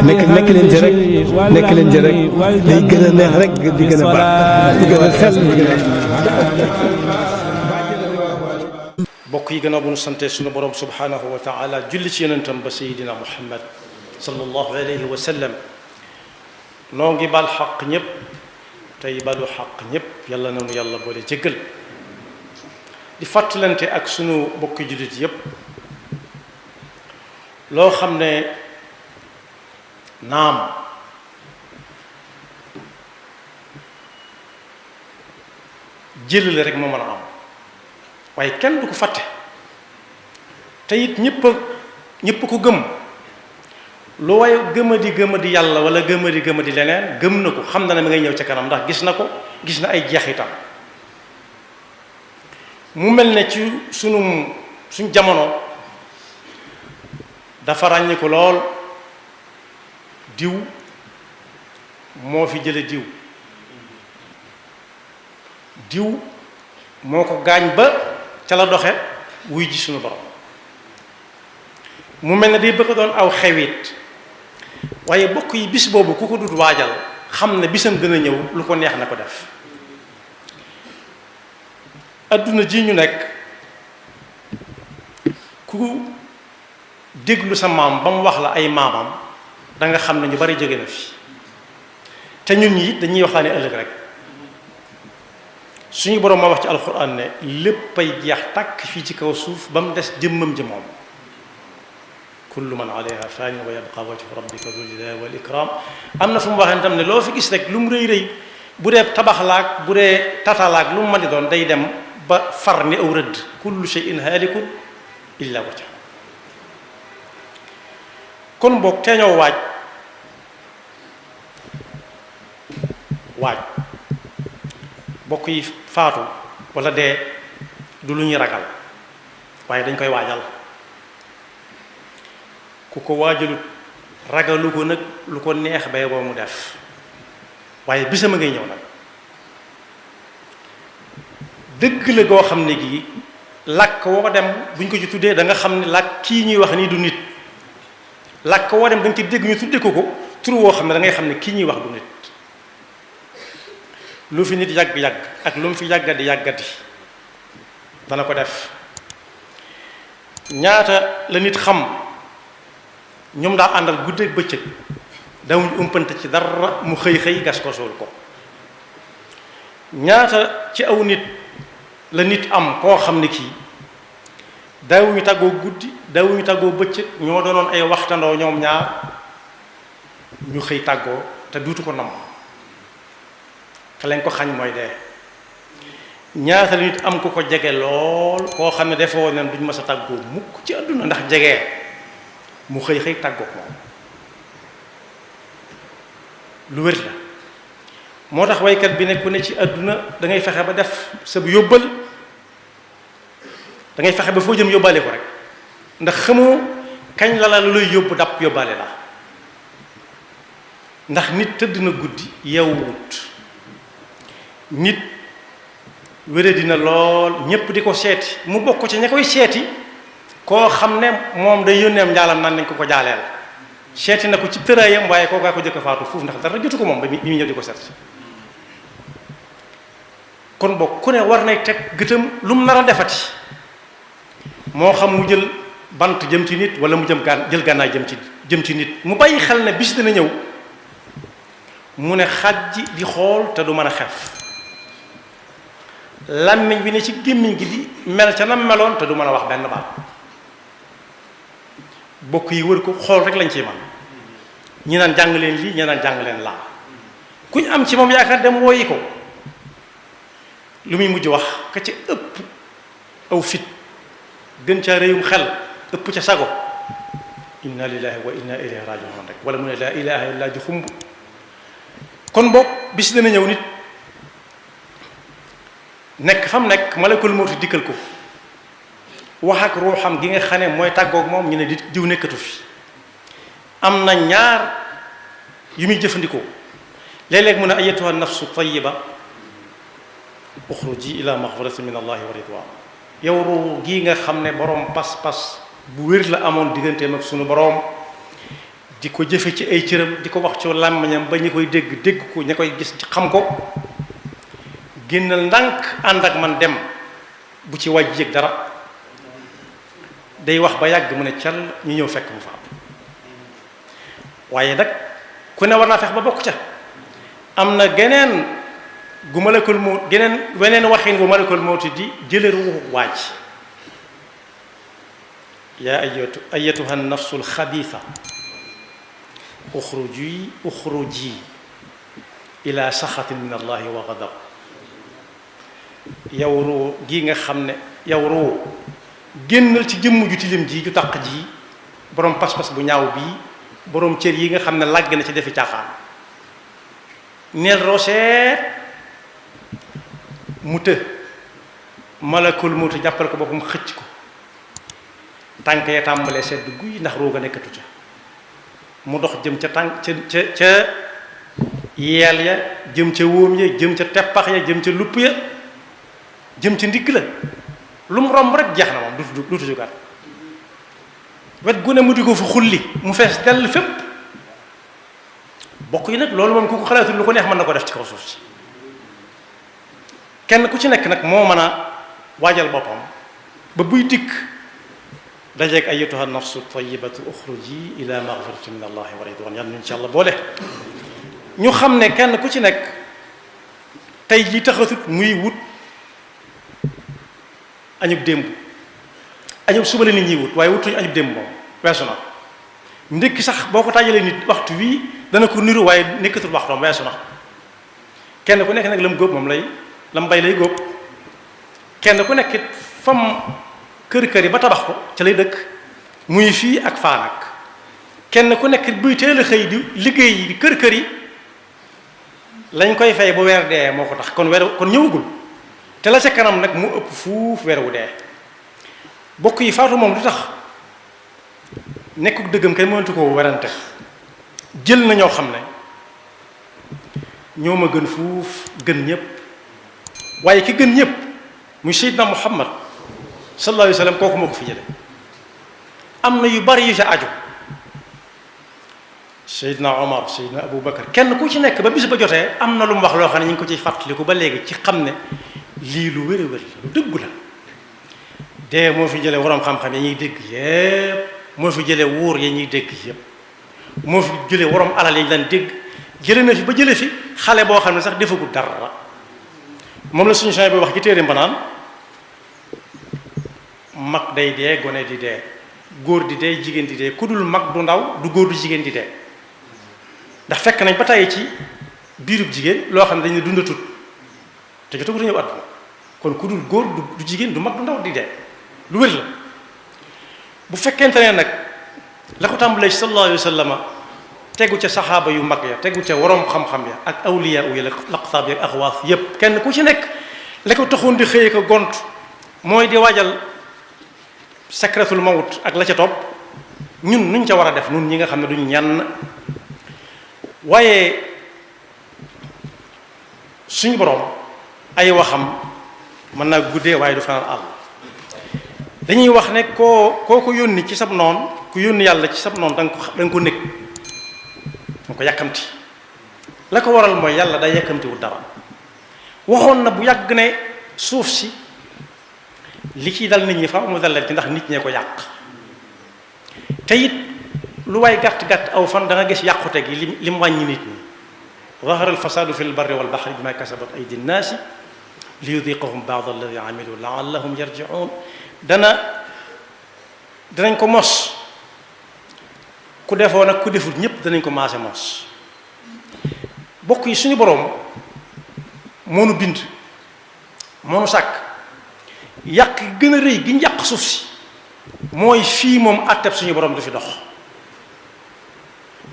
nekk leen ci rek day gën a neex rek di gën a baax di gën a xel di gën a bokk yi gannaaw bu ñu sante sunu borom subhanahu wa taala julli ci yonentam ba sayidina muhammad sallallahu alayhi wa sallam noo ngi bal xaq ñëpp tey balu xaq ñëpp yàlla nanu yàlla boole jéggal di fàttalante ak sunu bokki jullit yëpp loo xam ne naam jëlale rek moo mën a am waaye kenn du ko fàtte te it ñëpp ko gëm lu waaye gëmadi yàlla wala gëmadi leneen gëm na ko xam na ne mi ngay ñëw ca kanam ndax gis na ko gis na ay jeexitam mu mel ne ci suñ jamono dafa ràññi ko lool diw moo fi jële diw moo ko gaañ ba ca la doxe wuy ji suñu borom mu mel ne day bëgg doon aw xewit waaye bokk yi bis boobu ku ko dut waajal xam ne bisam dina ñëw lu ko neex na ko def adduna ji ñu nekk ku déglu sa maam ba mu wax la ay maamam da nga xam ne ñu bari jóge na fi te ñun ñi dañuy waxtaane ëllëg rek suñu borom ma wax ci alxuraan ne lépp ay jeex tàkk fii ci kaw suuf ba mu des jëmmam ji moom kullu man alayha faanin wa yabqa wajhu rabbika dhul jalali wal ikram am na fu mu waxee tam ne loo fi gis rek lu mu rëy rëy bu dee tabaxlaak bu dee tatalaak lu mu mën di doon day dem ba far ni aw rëdd kullu shay'in haalikun illa wajha kon boog teeñoo waaj bokk yi faatu wala dee du lu ñuy ragal waaye dañ koy waajal ku ko waajalut ragalu ko nag lu ko neex bay boo mu def waaye bisama ngay ñëw nag dëgg la goo xam ne gii làkk woo dem buñ ko ci tuddee da nga xam ne làkk kii ñuy wax nii du nit làkk woo dem da nga ci dégg ñu tuddee ko tur woo xam ne da ngay xam ne kii ñuy wax du nit lu fi nit yàgg-yàgg ak lu mu fi yàggati dana ko def ñaata la nit xam ñoom daa àndal guddeeg bëccëg dawuñ umpante ci dara mu xëy gas ko suul ko ñaata ci aw nit la nit am koo xam ne kii daawuñu tàggoo guddi daawuñu tàggoo bëccëg ñoo doonoon ay waxtandoo ñoom ñaar ñu xëy tàggoo te duutu ko nam te lañ ko xañ mooy dee ñaata la nit am ku ko jege lool koo xam ne defoo nen duñ mës a tàggoo mukk ci àdduna ndax jege mu xëy tàggoo moom lu wér la moo tax waykat bi ne ku ne ci àdduna da ngay fexe ba def sa yóbbal da ngay fexe ba foo jëm yóbbaale ko rek ndax xamoo kañ la lu lay yóbbu dàpp yóbbaale la ndax nit tëdd na guddi yeewut nit wére dina lool ñépp di ko seeti mu bokk ci ña koy seeti koo xam ne moom day yónneem njaalam naan nañ ko jaaleel seeti na ko ci tëraayam waaye kookaa ko jëkk faatu fuuf ndax dara jotu ko moom ba mi ñëw di ko seet kon bokk ku ne war nay teg gëtam lu mu nar a defati moo xam mu jël bant jëm ci nit wala mu jël gànnaay jëm ci nit mu bàyyi xel ne bis dina ñëw mu ne xaj di xool te du mën a xef làmmiñ bi ne ci gémmiñ gi di mel ca nam meloon te du mën a wax benn baat bokk yi wër ko xool rek lañ ciy man ñi naan jàng leen lii ñi naan jàng leen laa kuñ am ci moom yaakaar dem wooyi ko lu muy mujj wax ka ca ëpp aw fit gën ca réyum xel ëpp ca sago inna lillahi wa inna ilayhi raji'un rek wala mu ne laa ilaha illa ji xumb kon boog bis dana ñëw nit nekk fa mu nekk malakul mawti dikkal ko wax ak ruuxam gi nga xam ne mooy tàggoog moom ñu ne di diw nekkatu fi am na ñaar yu muy jëfandikoo léeg-léeg mu ne ayyatuha nafsu tayyiba uxruji ila maxfiratin min allahi wa ridwan yow ruu gii nga xam ne boroom pas-pas bu wér la amoon digganteem ak sunu boroom di ko jëfe ci ay cëram di ko wax ci làmmiñam ba ñi koy dégg dégg ko ña koy gis xam ko génnal ndànk ànd ak man dem bu ci wàjj yëg dara day wax ba yàgg mu ne cal ñu ñëw fekk mu fa waaye nag ku ne war naa fex ba bokk ca am na geneen gu malakul mawt weneen waxin bu malakul mawti di jële ruuxu waaj yaa ayyatuha nafsul xabiisa uxruji ila saxatin min allahi wa gadab yow ruu gi nga xam ne yow ruu génnal ci jëmm ju tilim ji ju taq ji boroom pas-pas bu ñaaw bii boroom cër yi nga xam ne làgg na ci defi caaxaan neel roseet mu të malakul mawti jàppal ko boppam xëcc ko tànk ya tàmbalee sedd guy ndax rooga nekkatu ca mu dox jëm ca tànk ca yeel ya jëm ca wóom ya jëm ca teppax ya jëm ca lupp ya jëm ca ndigg la lu mu romb rek jeex na moom duutu jógaat wet gu ne mu di ko fa xulli mu fees dell fépp bokk yi nag loolu moom ku ko xalaatul lu ko neex mën na ko def ci kaw suuf si kenn ku ci nekk nag moo mën a waajal boppam ba buy dikk dajeeg ayyatuha nafsu tayyibatu uxruji ila maghfiratin min allahi wa ridwan yàlla insha allah boole ñu xam ne kenn ku ci nekk tey ji taxatut muy wut añub démb añub suba la nit ñi wut waaye wutuñu añub démb moom weesu na ndékki sax boo ko tàjjalee nit waxtu wii dana ko niru waaye nekkatul waxtoom weesu na kenn ku nekk nag lam góob moom lay lam bay lay góob kenn ku nekk fam kër yi ba tabax ko ca lay dëkk muy fii ak faanak kenn ku nekk buy teel a xëy di liggéey yi di kër yi lañ koy fay bu weer dee moo ko tax kon ñëwagul te la ca kanam nag mu ëpp fuuf weer wu dee bokk yi faatu moom lu tax nekkuk dëggam kenn mënatu ko werante jël na ñoo xam ne ñoo ma gën fuuf gën ñëpp waaye ki gën ñëpp muy Seydina Muhammad sallallahu alayhi wa sallam kooku moo ko fi jële am na yu bari yu ca aju Seydina Omar Seydina Abou Bakar kenn ku ci nekk ba bis ba jotee am na lu mu wax loo xam ne ñu ngi ko ciy fàttaliku ba léegi ci xam ne lii lu wér a wér lu dëggu la dee moo fi jële waroom xam-xam yi ñuy dégg yépp moo fi jële wóor yi ñuy dégg yépp moo fi jële waroom alal yi ñu daan dégg jële na fi ba jële fi xale boo xam ne sax defagul dara moom la suñu bi wax ci téere mbanaan mag day dee gone di dee góor di dee jigéen di dee ku dul mag du ndaw du góor du jigéen di dee ndax fekk nañ ba tàyyi ci biirub jigéen loo xam ne dañu dundatut te jotagut a ñëw àdduna kon ku dul góor du jigéen du mag du ndaw di dee lu wér la bu fekkente ne nag la ko tàmbalee ci sallallahu alayhi wa sallam tegu ca saxaaba yu mag ya tegu ca waroom xam-xam ya ak awliya ya laqtaab ya ak axwaas yépp kenn ku ci nekk la ko taxoon di xëye ko gont mooy di waajal sakratul mawt ak la ca topp ñun nuñ ca war a def ñun ñi nga xam ne duñ ñenn waaye suñu borom ay waxam mën naa guddee waaye du fanaan àll dañuy wax ne koo ko yónni ci sab noon ku yónni yàlla ci sab noon da nga ko nekk da nga ko yàkkamti la ko waral mooy yàlla day yàkkamtiwul dara waxoon na bu yàgg ne suuf si li ciy dal nit ñi faaw mu dal leen ci ndax nit ñee ko yàq te it lu waay gàtt-gàtt aw fan da nga gis yàqute gi li mu wàññi nit ñi zahara alfasadu fi lbarri walbahri bima kasabat aydi nnaasi li yudiqahum baad alladi amilu laallahum yarjiun danañ ko mos ku defoon ak ku deful ñépp danañ ko maase mos bokk yi suñu boroom moo nu bind moo nu sàkk yàq gën a rëy gi ñu yàq suuf si mooy fii moom atteb suñu boroom du fi dox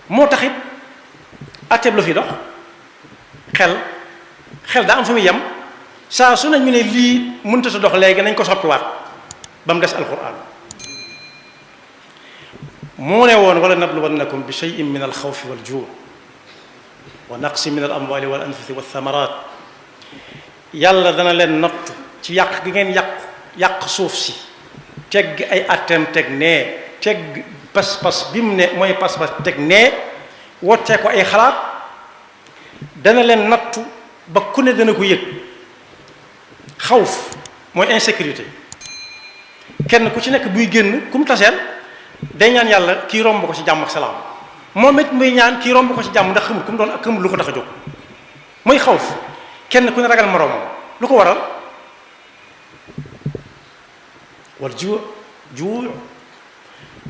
moo taxit atteb lu fi dox xel daa am fu muy yem saa su nañ ñu ne lii mënta sa dox léegi nañ ko soppiwaat ba mu des alquran moo ne woon wala nabluwannakum bi shay'in min alxawfi waljuu wa naqsi min al amwali wal anfusi wa thamarat yàlla dana leen natt ci yàq gi ngeen yàq suuf si teg ay atteem teg nee teg pas-pas bi mu ne mooy pas-pas teg nee wottee ko ay xalaat dana leen nattu ba ku ne dana ko yëg. xawf mooy insécurité kenn ku ci nekk buy génn ku mu taseel day ñaan yàlla kii romb ko ci jàmm ak salaam moom it muy ñaan kii romb ko ci jàmm ndax xamul ku mu doon ak xamul lu ko tax a jóg mooy xawf kenn ku ne ragal moroomam lu ko waral wal juu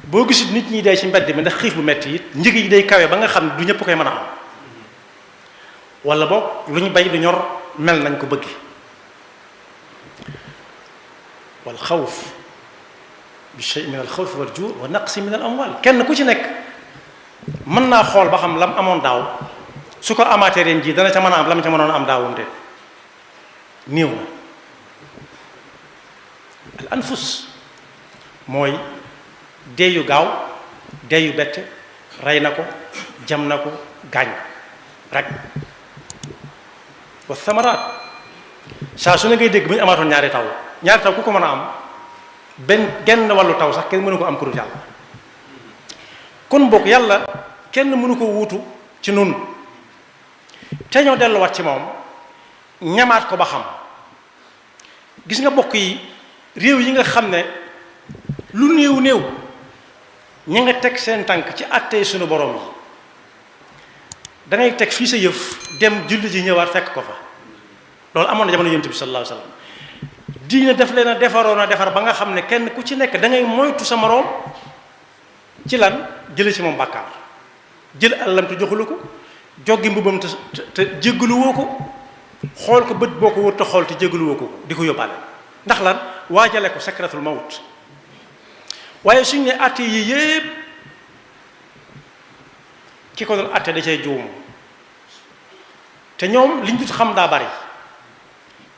boo gisul nit ñi dee ci mbedd mi ndax xiif bu metti it njëg yi day kawe ba nga xam ne du ñëpp koy mën a am wala boog lu ñu bay du ñor mel nañ ko bëgg wal xawf bi shay min al xawf wal juu wa naqsi min al amwal kenn ku ci nekk mën naa xool ba xam lam amoon daaw su ko amaatee ren ji dana ca mën a am lam ca mënoon am daawam de néew na al anfus mooy deeyu gaaw deeyu bette rey na ko jam na ko gaañ rek wa samaraat saa su ne ngay dégg bu ñu amaatoon ñaari taw ku ko mën a am genn wàllu taw sax kenn mënu ko am ku dul yàlla kon bokk yàlla kenn mënu ko wuutu ci nun te ñoo delluwaat ci moom ñamaat ko ba xam gis nga bokk yi réew yi nga xam ne lu néew ñi nga teg seen tànk ci àttee suñu borom yi dangay teg fii sa yëf dem julli ji ñëwaat fekk ko fa loolu amoon na jamono yonent bi sallallahu alayhi wasallam diine def leen a defaroon a defar ba nga xam ne kenn ku ci nekk da ngay moytu sa moroom ci lan jële ci moom bàkkaar jël àllam te joxulu ko joggi mbubam te jéggaluwoo ko xool ko bët boo ko wër te xool te jéggaluwoo ko di ko yóbbaale ndax lan waajale ko sakratul mawt waaye suñ ne àtte yi yépp ki ko doon àtte da cay juum te ñoom liñ dut xam daa bari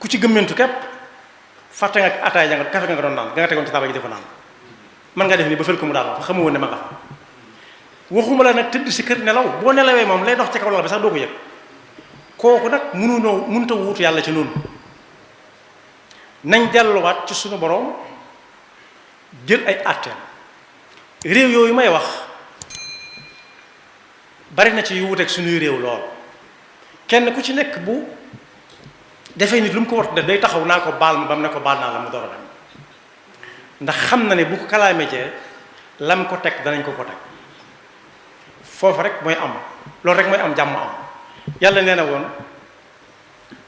ku ci gëmmentu képp fàtte nga ataay ja nga kafe nga doon naan nga tegoon ci taabal ji di ko naan mën nga def ni ba fël ko mu daal fa xamu woon ne ma nga fa waxuma la nag tëdd si kër nelaw boo nelawee moom lay dox ci kaw lal bi sax doo ko yëg kooku nag mënta wuutu yàlla ci noonu nañ delluwaat ci suñu borom jël ay àtteem réew yooyu may wax bari na ci yu wuteeg suñuy réew lool kenn ku ci nekk bu defee nit lu mu ko war def day taxaw naa ko baal ma ba mu ne ko baal naa la mu door a dem ndax xam na ne bu ko kalaamee cee lam ko teg danañ ko teg foofu rek mooy am loolu rek mooy am jàmm am yàlla nee na woon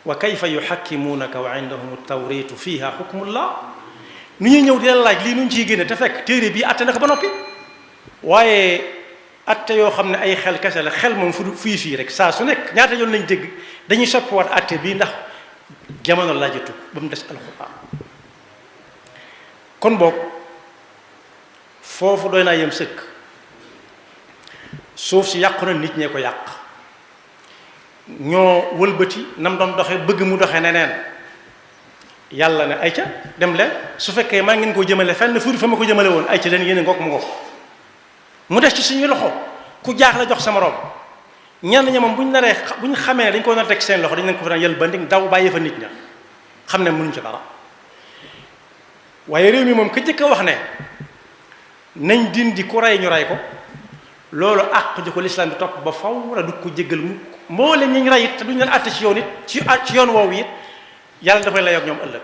wa kayfa yuhakkimuunaka wa indahum tawritu fiha hukmullah nu ñuy ñëw di la laaj lii nu ñu ciy génne te fekk téere bii atte na ko ba noppi waaye atte yoo xam ne ay xel kese la xel moom fii rek saa su nekk ñaata yoon lañ dégg dañuy soppiwaat atte bii ndax jamono laajatu ba mu des alxuraan kon boog foofu doy naa yem sëkk suuf si yàqu na nit ñee ko yàq ñoo wëlbati nam doon doxe bëgg mu doxe neneen yàlla ne ayca dem leen su fekkee maa ngeen ko jëmale fenn fu fa ma ko jëmale woon ayca leen yéen ngoog mu ngoog mu des ci suñu loxo ku jaax la jox sa morom ñenn ña moom bu ñu xamee dañ ko nar teg seen loxo dañ leen ko fa daan yël ba ndig daw bàyyi fa nit ña xam ne mënuñ ci dara waaye réew mi moom ka jëkk a wax ne nañ dindi ku rey ñu rey ko loolu àq ji ko lislaam bi topp ba faw la du ko jéggal mu mboolem ñi ñu rey it te duñ leen àtte ci yoon it ci yoon woowu it yàlla dafay lay ak ñoom ëllëg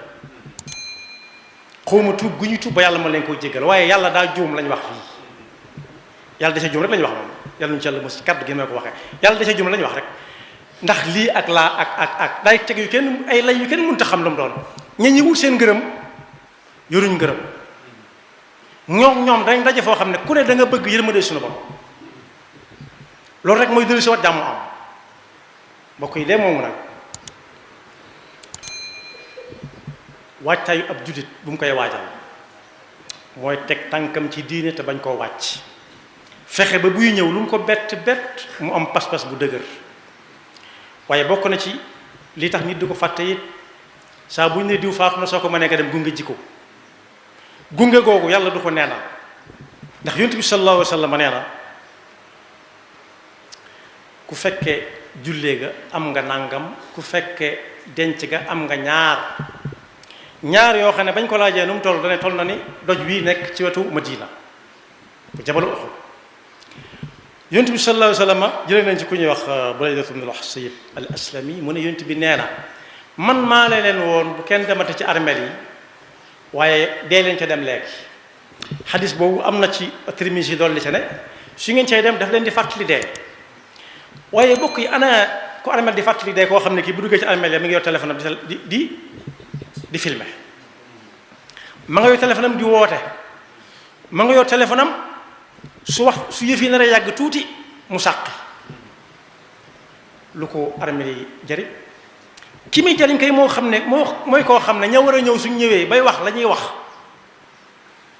xawma tuub gu ñuy tuub ba yàlla ma leen koo jéggal waaye yàlla daa juum lañ wax fii yàlla dese juum rek lañ wax moom yàlla ñu ci yàlla mos ci kàddu gi ma ko waxee yàlla dese juum lañ wax rek ndax lii ak laa ak day teg yu kenn ay lay yu kenn mënut a xam lu mu doon ña ñi wut seen ngërëm yoruñ ngërëm ñoom dañ daje foo xam ne ku ne da nga bëgg yërmande suñu borom loolu rek mooy dellu si wat jàmm am mbokk yi de moomu nag waajtaayu ab jullit bu mu koy waajal mooy teg tànkam ci diine te bañ koo wàcc fexe ba buy ñëw lu mu ko bett mu am pas-pas bu dëgër waaye bokk na ci li tax nit du ko fàtte it saa bu ñu ne diw faatu na soo ko mënee nga dem gunge ji ko gunge googu yàlla du ko neenal ndax yonent bi sallallahu alayhi wa sallam nee na ku fekkee jullee ga am nga nangam ku fekkee denc ga am nga ñaar yoo xam ne bañ ko laajee nu mu toll dane toll na ni doj wii nekk ci wetu Madina jabalu Uhud. yonent bi sallallahu alayhi wa sallam jëlee nañ ci ku ñuy wax Buraydatu ibn al-Husayb al-Aslami mu ne yonent bi nee na man maa leen woon bu kenn demate ci armeel yi waaye dee leen ca dem léegi. xadis boobu am na ci Tirmisi dolli ca ne su ngeen cay dem daf leen di fàttali dee waaye bokk yi ana ko armeel di fàttali dee koo xam ne kii bu duggee ci armeel yi mi ngi yor téléphone am di filmer ma nga yor téléphone am di woote ma nga yor téléphone am su yëf yi nar a yàgg tuuti mu sàqi lu ko armeel yi jëriñ ki muy jëriñ kay moo xam ne mooy koo xam ne ña war a ñëw suñ ñëwee bay wax la ñuy wax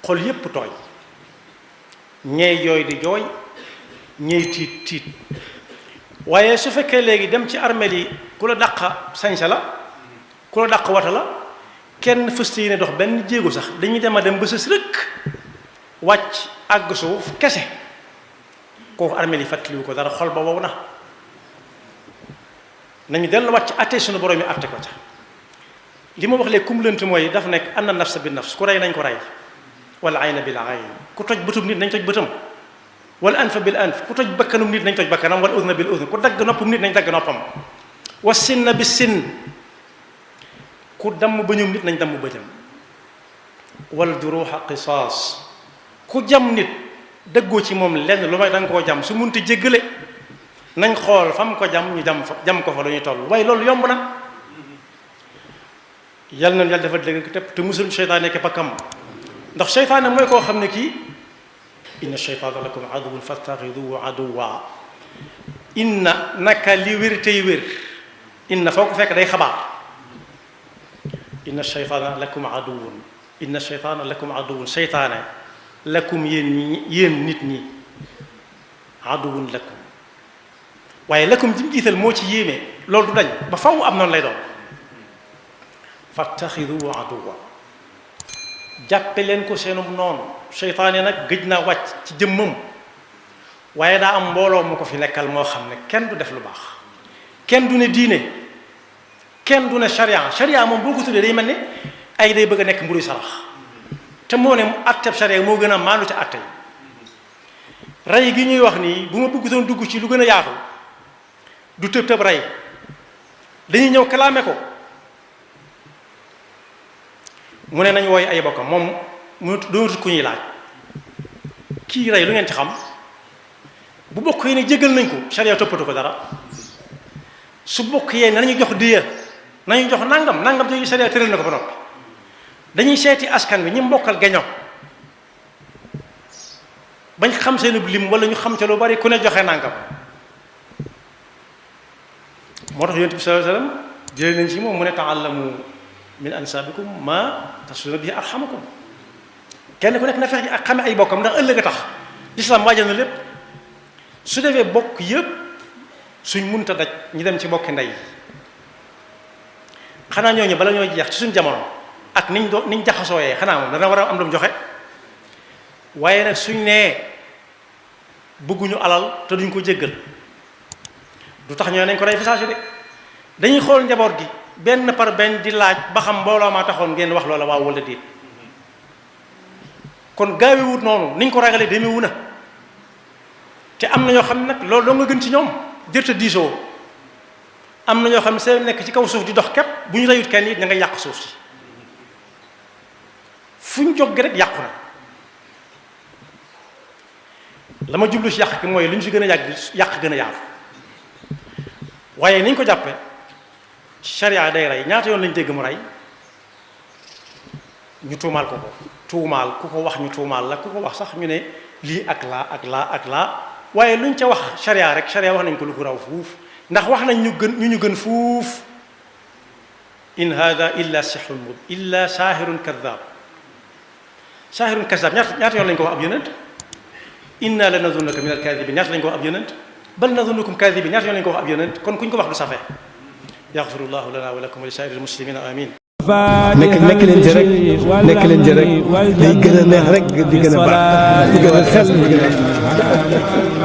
xol yépp tooy ñey jooy di jooy ñey tiit tiit waaye su fekkee léegi dem ci armeel yi ku la dàq sañsa la ku la dàq wata la kenn fëste yi ne dox benn jéego sax dañuy dem a dem ba sës rëkk wàcc àgg suuf kese kooku armeel yi fàttaliwu ko dara xol ba wow na nañu delluwaat ci atte suñu borom yi atte ko ca li ma wax léegi kum lënt mooy daf nekk anna nafsa bi nafs ku rey nañ ko rey wala ayna bil ayn ku toj bëtum nit nañ toj bëtam wala anfa bil anf ku toj bakkanum nit nañ toj bakkanam wala udna bil udn ku dagg noppum nit nañ dagg noppam wa sinna bi sinn ku damm bëñum nit nañ damm bëñam wal juruha qisaas ku jam nit dëggoo ci moom lenn lu may da nga koo jam su munti jéggale nañ xool fam ko jam ñu jam ko fa lu ñuy toll waaye loolu yomb na yal na yàlla dafa dégg te musul seytaane ke pakkam ndax seytaane mooy koo xam ne kii inna sheytaana lakum aduwwun fattaxiduhu aduwwa inna naka li wér tey wér inna foo ko fekk day xabaar inna sheytaana lakum aduwwun inna sheytaana lakum aduwwun seytaane lakum yéen nit ñi aduwwun lakum waaye lakum ji mu jiital moo ci yéeme loolu du dañ ba faw am noonu lay doon fattaxiduhu aduwwa jàppe leen ko seenum noonu seytaane nag gëj naa wàcc ci jëmmam waaye daa am mbooloo mu ko fi nekkal moo xam ne kenn du def lu baax kenn du ne diine kenn du ne sharia moom boo ko tuddee day mel ne ay day bëgg a nekk mburu sarax te moo ne atteb sharia moo gën a maandu ci atte yi rey gi ñuy wax nii bu ma bëggutoon dugg ci lu gën a yaatu du tëb tëb rey dañuy ñëw kalaame ko mu ne nañ wooy ay bokkam moom mu doonatut ku ñuy laaj kii rey lu ngeen ci xam bu bokk yi ne jégal nañ ko sharia toppatu ko dara su bokk yee nañu jox diya nañu jox nangam te sharia tëral na ko ba noppi dañuy seeti askan bi ñi mbokkal geño bañ xam seen lim wala ñu xam ca lu bari ku ne joxe nangam moo tax yonent bi sallallahu alayhi wasallam jëlee nañ ci moom mu ne ta'allamu min ansaabikum ma tasluna bihi arhamakum kenn ku nekk na fex ji ak xame ay bokkam ndax ëllëg a tax lislaam waajal na lépp su defee bokk yëpp suñ munta daj ñu dem ci bokki ndey xanaa ñooñu bala ñoo jeex ci suñ jamono ak niñ jaxasooyee xanaa moom dana war a am lu mu joxe waaye nag suñ nee bëgguñu alal te duñ ko jéggal du tax ñoo nañ ko rey fisage de dañuy xool njaboot gi benn par benn di laaj ba xam mbooloo maa taxoon ngeen wax loola waaw wala déet kon gaawewut noonu niñ ko ragalee demewu na te am na ñoo xam ne nag loolu doo nga gën ci ñoom jërta diisoo am na ñoo xam ne seen nekk ci kaw suuf di dox képp bu ñu reyut kenn it ña nga yàq suuf si fu ñu jóg rek yàqu na la ma jublu si yàq ki mooy lu ñu si gën a yàq gën a yaatu waaye niñ ko jàppe sharia day rey ñaata yoon lañ dégg mu rey ñu tuumaal ko tuumaal ku ko wax ñu tuumaal la ku ko wax sax ñu ne lii ak laa waaye luñ ca wax sharia rek sharia wax nañ ko lu ko raw fuuf ndax wax nañ ñu gën fuuf in hada illa sihrun mubin illa saahirun kadab ñaata yoon lañ ko wax ab yonent inna la nazunnaka min al-kadibin ñaata lañ ko wax ab yonent bal nazunnukum kadibin ñaata yoon lañ ko wax ab yonent kon kuñ ko wax du safe yaxfirullahu lana wa lakum wa li saa'iril muslimina amin nekk leen ci rek liy gën a neex rek di gën a baax di gën a xel di gën a